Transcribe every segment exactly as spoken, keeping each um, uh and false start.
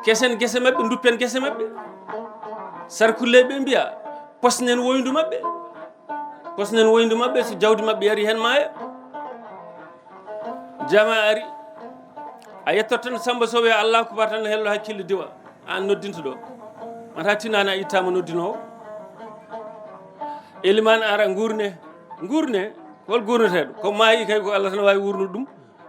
Kesen gese maɓɓe, duppen gese maɓɓe. Sarkulle ɓe mbiya, posnen woyndu maɓɓe. Posnen woyndu maɓɓe, so jawdi maɓɓe yari hen maaya. Jama ari, a yettoto tan Samba Sow, wiya Allah kubar tan, hello hakkille diwa. An noddinto ɗo. Mata tinana a ittama noddinowo. Eliman ara, ngurne. Ngurne, hol gurneteɗo? Ko maayi kay, ko Allah tan wawi wurnude ɗum.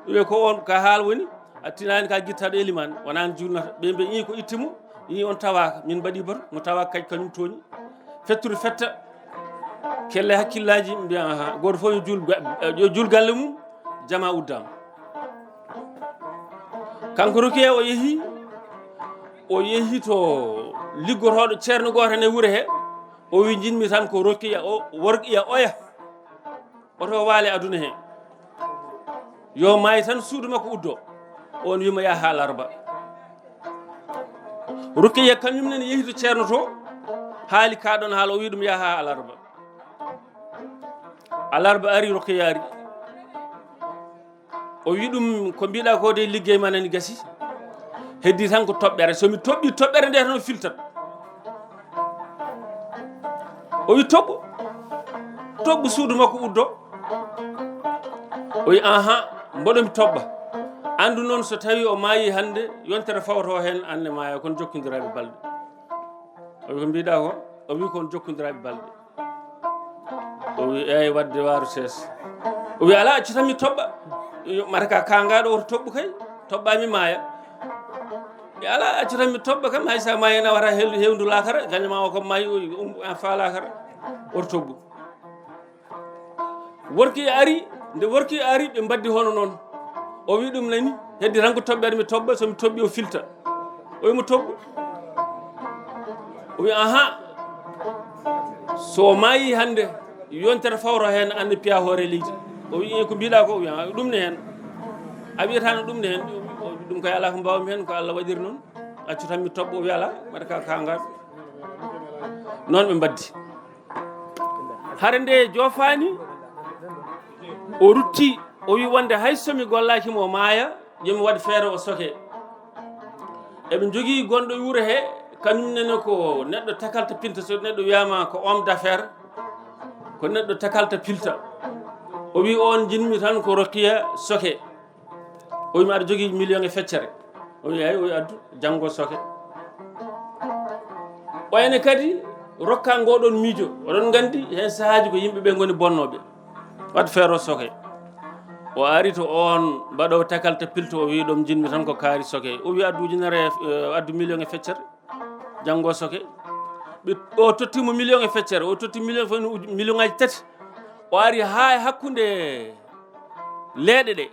Wiye ko on ka haal woni, a tinani ka gittaɗo eliman, wona an julnata. Ɓe mbi i ko itti mo, i on tawaka, min mbaɗi bato, mo tawaka kay kañum tooñi. Fettude fetta, kelle hakkillaji, mbiya aha, goto fof yo jul ga-, yo jul galle mum, jama uddama. Kanko Rokiya o yeehi, o yeehi to liggotoɗo ceerno goto ne wuure he, o wi jinmi tan ko Rokiya o, Workiya oya. Oto waale aduna he. Yo maayi tan suudu makko uddo. On wima yaha alarba. Rokiya kañum nen yeehi to ceerno to, haali ka ɗon haala, o wi ɗum yaha alarba. Alarba ari, Rokiya ari. O wi ɗum, ko mbiɗa ko de, liggey ma nani gasi. Heddi tan ko toɓɓere. So mi toɓɓi toɓɓere nde tan o filtat. O wi toɓɓo. Toɓɓo suudu makko uddo. O wi aha, mboɗo mi toɓɓa. Andu noon so tawi o maayi hande, yontere fawto hen anne maaya, kon jokkondiraɓe balɗe. O wi ko mbiɗa ko, o wi kon jokkondiraɓe balɗe. O wi, "Eey, wadde waaru sees." O wi, "Alaa, accu tan mi toɓɓa." Yo, mata ka kaangaɗo woto toɓɓu kay, toɓɓa mi maaya. E alaa, accu tan mi toɓɓa kam, hay sa maayi ena wata hel-, hewndu laakara, gaño ma o kam maayi, o, um, a faa laakara, woto toɓɓu. Worki ari, nde Worki ari, ɓe mbaddi hono noon. O wi ɗum nani, heddi tan ko toɓɓere mi toɓɓa, so mi toɓɓi o filta. O wi mo toɓɓu. O wi, "Aha, so o maayi hannde, yontere fawro heen, annde piya hoore leydi." O wi, "Ee, ko mbiɗa ko?" O wi, "Ah, ɗum ne heen. A wiyata no ɗum ne heen?" O wi, "Ɗum kay alaa ko mbaawmi heen, ko Allah waɗiri noon. Accu tan mi toɓɓa." O wi, "Alaa, mbaɗa ka, ka ngar." Noon ɓe mbaddi. Hare nde joofaani, o rutti, o wi wonde hay so mi gollaaki mo maaya, yo mi waɗ feere o soke. Eɓe njogii gonɗo e wuro he, kañum nene ko neɗɗo takalta pilta, so neɗɗo wiyama ko homme d'affaires, ko neɗɗo takalta pilta. O wi on jinmi tan ko Rokiya soke. O wi mi aɗa jogii million e feccere. O wi ay, o wi addu, janngo soke. O ene kadi rokka ngoɗon miijo. Oɗon nganndi heen sahaaji ko yimɓe ɓe ngoni bonnooɓe. Waɗ feere o soke. O ari to on mbaɗo takalta pilto, o wi ɗum jinmi tan ko kaari soke. O wi addu ujunere, eh, addu million e feccere. Janngo soke. Ɓe, o totti mo million e feccere. O totti million fof, million aji tati. O ari haa e hakkunde leeɗe ɗe.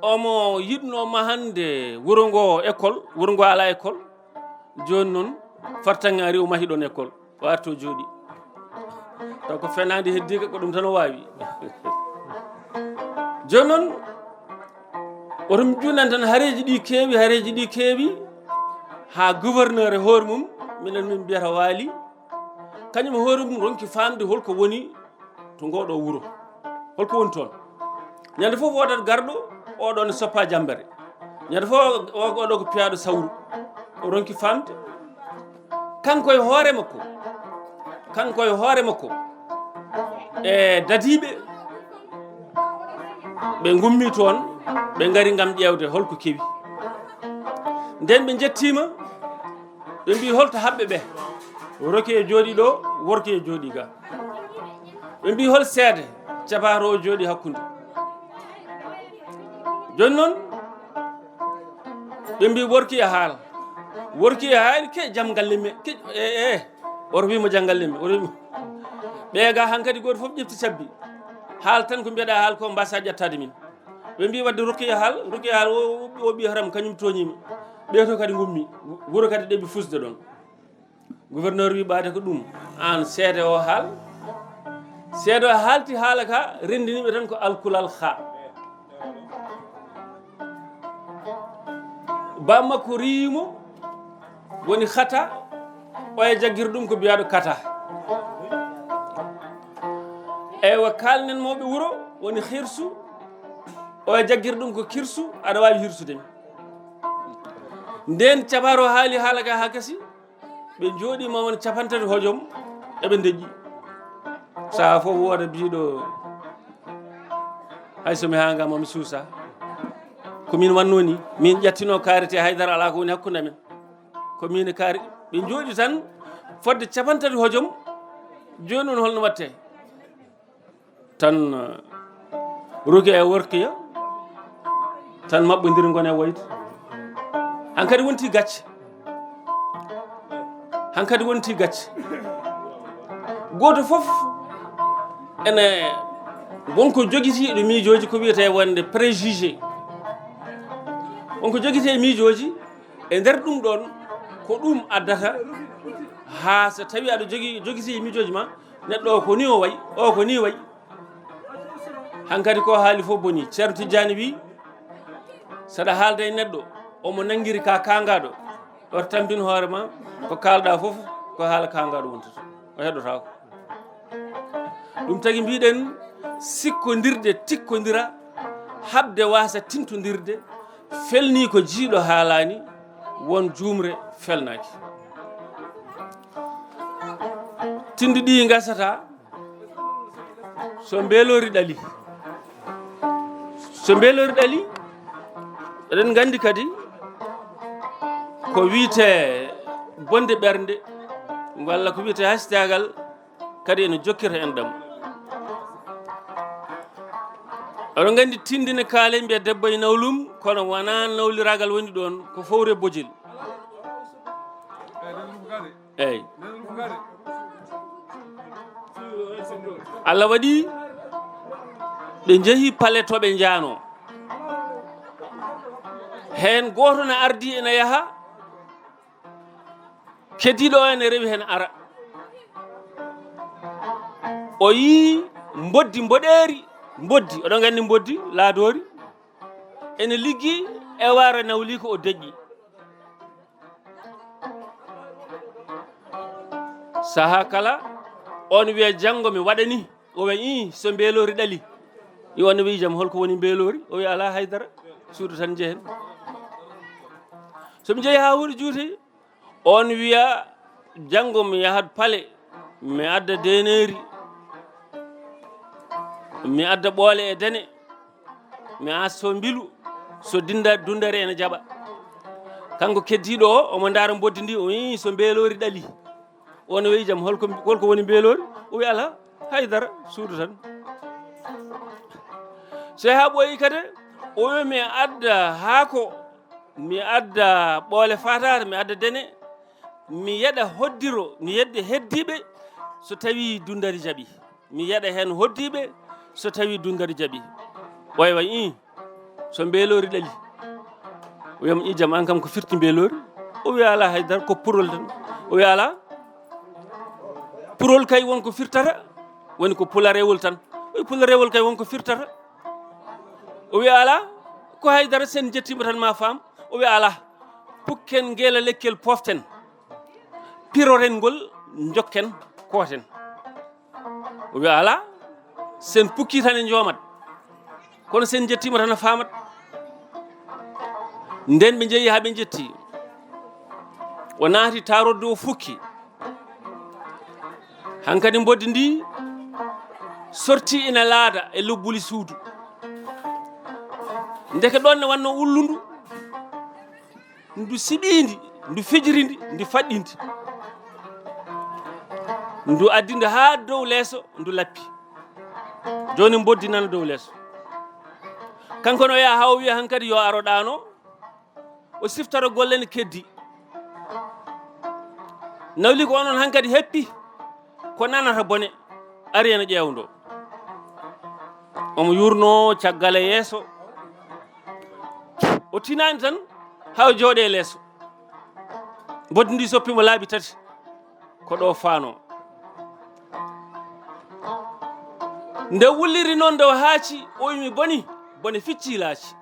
Omo yiɗno mahande wuro ngo école, wuro ngo alaa école. Jooni noon, fartaŋŋe ari, o mahi ɗoon école. O arti o jooɗi. Taw ko fenaande heddiika, ko ɗum tan o waawi. Jooni noon, oto mi juunan tan, hareeji ɗi keewi, hareeji ɗi keewi, haa gouverneur e hoore mum, minen min mbiyata Waali, kañum e hoore mum ronki faamde holko woni to ngoɗo wuro. Holko woni toon? Ñande fof woodat garɗo, oɗo ne soppa jambere. Ñande fof o, oɗo ko piyaɗo sawru. O ronki famde. Kanko e hoore makko. Kanko e hoore makko. E dadiiɓe, ɓe ngummi toon, ɓe ngari ngam ƴeewde holko kewi. Nden ɓe njettiima, ɓe mbi, "Holto haɓɓe ɓe?" Roki e jooɗi ɗo, Worki e jooɗi ga. Ɓe mbi, "Hol seede?" Cabaaro o jooɗi hakkunde. Jooni noon, ɓe mbi, "Worki e haal." Worki e haali, "Ke jam galle me, ke, e, e." Oto wi mo jam galle me, oto wi mo. Ɓe ga hankadi gooto fof ƴefti cabbi. Haal tan ko mbiɗa haal ko mbasa ƴettaade min. Ɓe mbi, "Wadde Roki e haal, Roki e haal o, o, o ɓi haram kañum tooñi mi." Ɓe to kadi ngummi, wuro kadi ɗeɓi fusde ɗon. Gouverneur wi, "Ɓaade ko ɗum, aan seede o haal." Seede o haalti haala ka, renndini ɓe tan ko alkulal ha. Bammakko riimo, woni hata, oya jaggir ɗum ko biyaɗo kata. Eywa, kaalnen mawɓe wuro, woni hirsu, o e jaggir ɗum ko kirsu, aɗa waawi hirsude mi. Nden cabar o haali haala ka haa gasi, ɓe njooɗiima won capantati hojom, eɓe ndeƴƴi. Sahaa fof wooda biiɗo, "Hay so mi haanga ma mi suusa. Ko min wannoo ni, min ƴattino kaari te haydara alaa ko woni hakkunde amen. Ko min e kaari." Ɓe njooɗi tan fodde capantati hojom, jooni on holno watte? Tan, eh, Rukiya e Workiya tan maɓɓondiri ngona e woyde. Hankadi wonti gacce. Hankadi wonti gacce. Gooto fof ene wonko jogiti ɗo miijooji ko wiyetee wonde préjugé. Wonko jogiti e miijooji e nder ɗum ɗoon ko ɗum addata haa so tawi aɗa jogi, jogiti e miijooji ma, neɗɗo o ko ni o wayi, o ko ni wayi. Hankadi ko haali fof boni. Ceerno Tijjaani wi, saɗa haalda e neɗɗo, omo nanngiri ka kaangaaɗo, ɗo tampin hoore ma, ko kaalɗa fof ko haala kaangaaɗo wontata. O heɗotaako. Ɗum tagi mbiɗen sikkondirde, tikkondira, haɓde waasa tintondirde, felni ko jiiɗo haalaani, won juumre felnaaki. Tindi ɗi ngasata, so mbeeloori ɗali. So mbeeloori ɗali, eɗen nganndi kadi ko wiyetee bonde ɓernde, walla ko wiyetee hastaagal, kadi ene jokkita en ɗam. Oɗon nganndi tindi ne kaale mbiya debbo e nawlum, kono wonaa nawliraagal woni ɗoon, ko fowre bojel. Eyi. Allah waɗi ɓe njehi pale to ɓe njaano. Heen gooto na ardi ena yaha, keddiiɗo o ene rewi heen ara. O yii mboddi mboɗeeri, mboddi, oɗon nganndi mboddi laadoori, ene liggi e waara nawli ko o deƴƴi. Sahaa kala, on wiya, "Janngo mi waɗa ni." O wiya, "Ii, so mbeeloori ɗali." Yo on wiya, "Jam, holko woni mbeeloori?" O wiya, "Alaa haydara, suudu tan njehen." So ɓe njehi haa huɗo juuti, on wiya, "Janngo mi yahat pale, mi adda deeneeri, mi adda ɓoole e dene, mi a so mbilu, so dinda, dundere ene jaɓa." Kanko keddiiɗo o, omo ndaara mboddi ndi, o wiyi, "So mbeeloori ɗali." On wiyi, "Jam, holko, holko woni mbeeloori?" O wiya, "Alaa, haydara, suudu tan." So yaha ɓooyi kadi, o wiya, "Mi adda haako, mi adda ɓoole faataare, mi adda dene, mi yeɗa hoddiro, mi yedde heddiiɓe, so tawii dundari jaɓi. Mi yeɗa heen hoddiiɓe, so tawii dundari jaɓi." Oya wayi, "Ii, so mbeeloori ɗali." O wiya mo, "Ii, jam, aan kam ko firti mbeeloori?" O wiya, "Alaa haydara, ko purol tan." O wiya, "Alaa, purol kay won ko firtata, woni ko pularewol tan." O wiya, "Pularewol kay won ko firtata." O wiya, "Alaa, ko haydara, sen njettiima tan ma faam." O wiya, "Alaa, pukken ngeela lekkel poften, piroren ngol, njokken, kooten." O wiya, "Alaa, sen pukki tan e njoomat, kono sen njettiima tan a faamat." Nden ɓe njehi haa ɓe njetti. O naati taarodde o fukki. Hankadi mboddi ndi sorti ina laada e lobbuli suudu. Ndeke ɗoon ne wannoo ullundu. Ndu siɓii ndi, ndu fijiri ndi, ndi faɗɗi ndi. Ndu addi ndi haa dow leeso, ndu lappi. Jooni mboddi nana dow leeso. Kanko no yaha haa o wiya hankadi yo aro ɗaano, o siftoro golle ne keddi. Nawli ko onon hankadi heppi, ko nanata bone, ari ene ƴeewndo. Omo yuurnoo caggal e yeeso. O tinaani tan haa o jooɗi e leeso. Mboddi ndi soppiima laabi tati. Ko ɗo faanoo. Nde wulliri noon, nde o haaci, o wi, "Mi boni, bone ficcii laaci."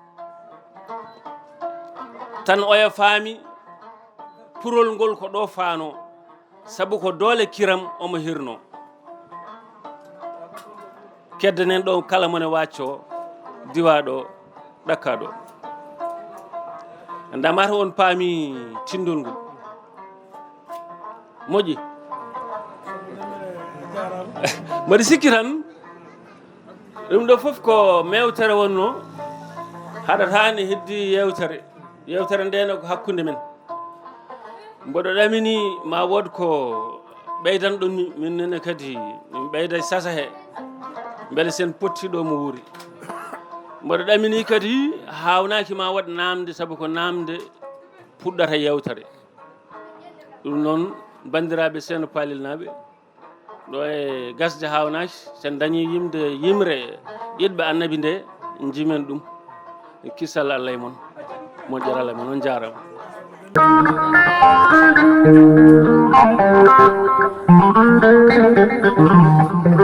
Tan oya faami purol ngol ko ɗo faanoo, sabu ko doole kiram omo hirnoo. Keddanen ɗo kala mone wacco, diwa ɗo, ɗakka ɗo. Ndamata on paami tindol ngol. Moƴƴi. Mbaɗi sikki tan, ɗum ɗo fof ko mewtere wonno, haɗata ne heddi yewtere. Yewtere nde ne ko hakkunde men. Mboɗo ɗamini ma wood ko ɓeydanɗon mi, min nene kadi min ɓeyda sasa he, mbele sen potti ɗo mo wuuri. Mboɗo ɗamini kadi haawnaki ma waɗ namde, sabu ko namde puɗɗata yewtere. Ɗum noon, banndiraaɓe Seeno Paalilnaaɓe, ɗo e gasde haawnaki, sen dañi yimde yimre yiɗɓe annabi nde, jimen ɗum. Kisal Allah e mon, moƴƴere Allah e mon, on jaarama.